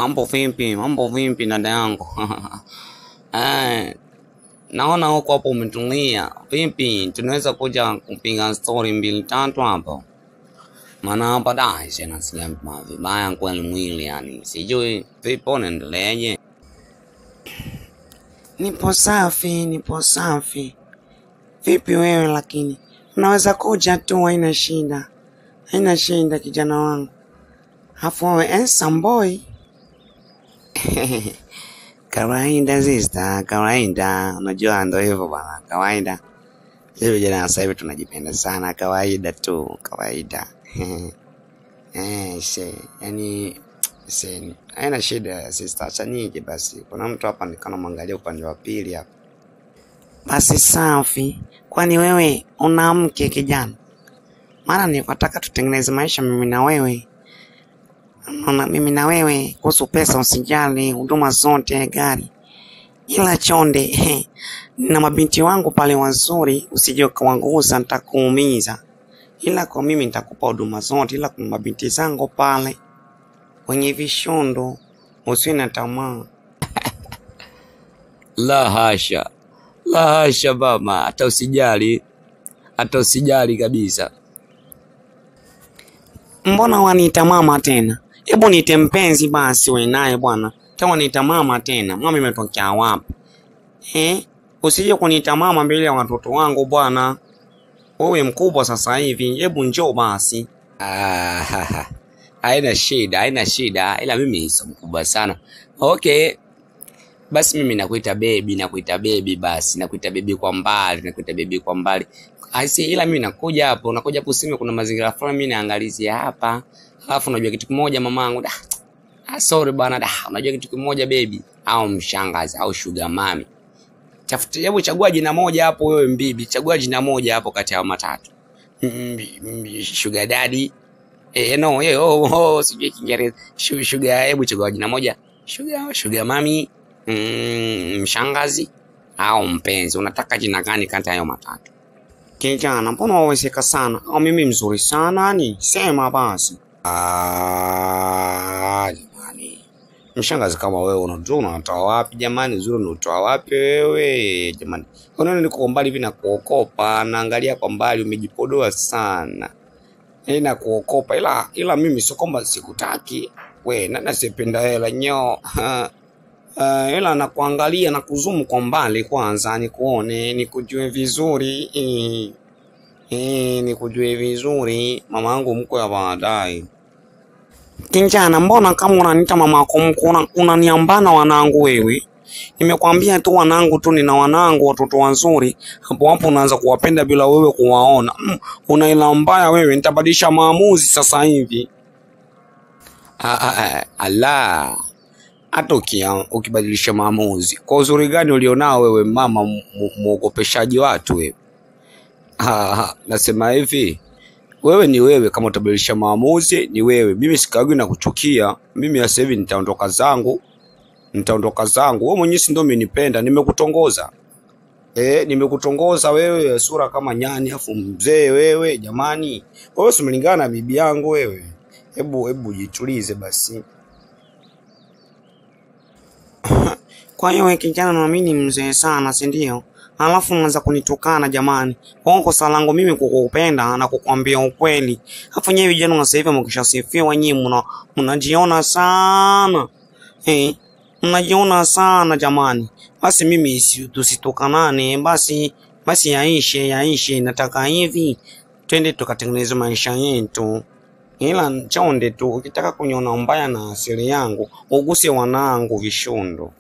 Mambo vipi? Mambo vipi dada yangu? Eh, naona huko hapo umetulia. Vipi, tunaweza kuja kupiga story mbili tatu hapo? Maana hapa da, nasikia vibaya kweli mwili yani. Sijui vipi unaendeleaje? Nipo safi, nipo safi. Vipi wewe lakini? Unaweza kuja tu, haina shida. Haina shida kijana wangu. Hafu wewe handsome boy. Kawaida sister, kawaida. Unajua ndio hivyo bwana, kawaida. Sisi vijana sasa hivi tunajipenda sana, kawaida tu, kawaida. Se, yani se, haina shida sister, acha nije basi. Kuna mtu hapa nikana mwangalia upande wa pili hapa. Basi safi. Kwani wewe una mke kijana? Maana nilikuwa tutengeneze maisha mimi na wewe. Unaona, mimi na wewe kuhusu pesa usijali, huduma zote, gari. Ila chonde na mabinti wangu pale wazuri, usije ukawagusa, nitakuumiza. Ila kwa mimi nitakupa huduma zote, ila kwa mabinti zangu pale wenye vishondo usiwe na tamaa. La hasha. La hasha mama, hata usijali. Hata usijali kabisa. Mbona waniita mama tena? Hebu niite mpenzi basi wewe naye bwana. Tena waniita mama tena. Mama imetokea wapi? Usije kuniita mama mbele ya watoto wangu bwana. Wewe mkubwa sasa hivi, hebu njoo basi. Haina shida, haina shida, ila mimi sio mkubwa sana. Okay. Basi mimi nakuita baby, nakuita baby basi, nakuita baby kwa mbali, nakuita baby kwa mbali. Asi, ila mimi nakuja hapo, nakuja hapo useme kuna mazingira fulani mimi naangalizia hapa. Alafu unajua kitu kimoja mamangu, da. Sorry bwana, da. Unajua kitu kimoja baby, au mshangazi au sugar mami. Tafuta, hebu chagua jina moja hapo wewe mbibi, chagua jina moja hapo kati ya matatu. Sugar daddy. No, oh, sijui Kiingereza. Sugar, hebu chagua jina moja. Sugar mami, mshangazi au mpenzi. Unataka jina gani kati ya hayo matatu? Kijana, mbona wawezeka sana? Au mimi mzuri sana ni? Sema basi. Jamani. Mshangazi kama wewe unajua unatoa wapi jamani? Uzuri unatoa wapi wewe jamani? Unaona niko mbali hivi na kuokopa, naangalia kwa mbali umejipodoa sana. Na kuokopa, ila mimi sio kwamba sikutaki. We, nani asipenda hela nyo? Ila nakuangalia na kuzumu kwa mbali kwanza nikuone, nikujue vizuri. Nikujue vizuri mamangu mkwe wa baadaye. Kijana, mbona kama unaniita mamako mkwe unaniambana wanangu wewe? Nimekwambia tu wanangu tu, nina wanangu watoto wazuri. Hapo hapo unaanza kuwapenda bila wewe kuwaona. Una ila mbaya wewe, nitabadilisha maamuzi sasa hivi. Ala. Hata ukibadilisha maamuzi, kwa uzuri gani ulionao wewe mama muogopeshaji watu wewe? Nasema hivi, wewe ni wewe, kama utabadilisha maamuzi ni wewe. Mimi sikagui na kuchukia. Mimi sasa hivi nitaondoka zangu. Nitaondoka zangu. Wewe mwenyewe si ndio umenipenda, nimekutongoza. Nimekutongoza wewe, sura kama nyani afu mzee wewe jamani. Wewe si umelingana na bibi yangu wewe. Hebu jitulize basi. Kwa hiyo wewe kijana na mimi ni mzee sana, si ndio? Alafu unaanza kunitukana jamani. Kwa kosa langu mimi kukupenda na kukwambia ukweli. Alafu nyewe vijana sasa hivi mkishasifiwa nyinyi mnajiona sana. Mnajiona sana jamani. Basi mimi tusitukanane, basi yaishe, nataka hivi twende tukatengeneze maisha yetu. Ila chonde tu ukitaka kuniona mbaya na asili yangu, uguse wanangu vishundo.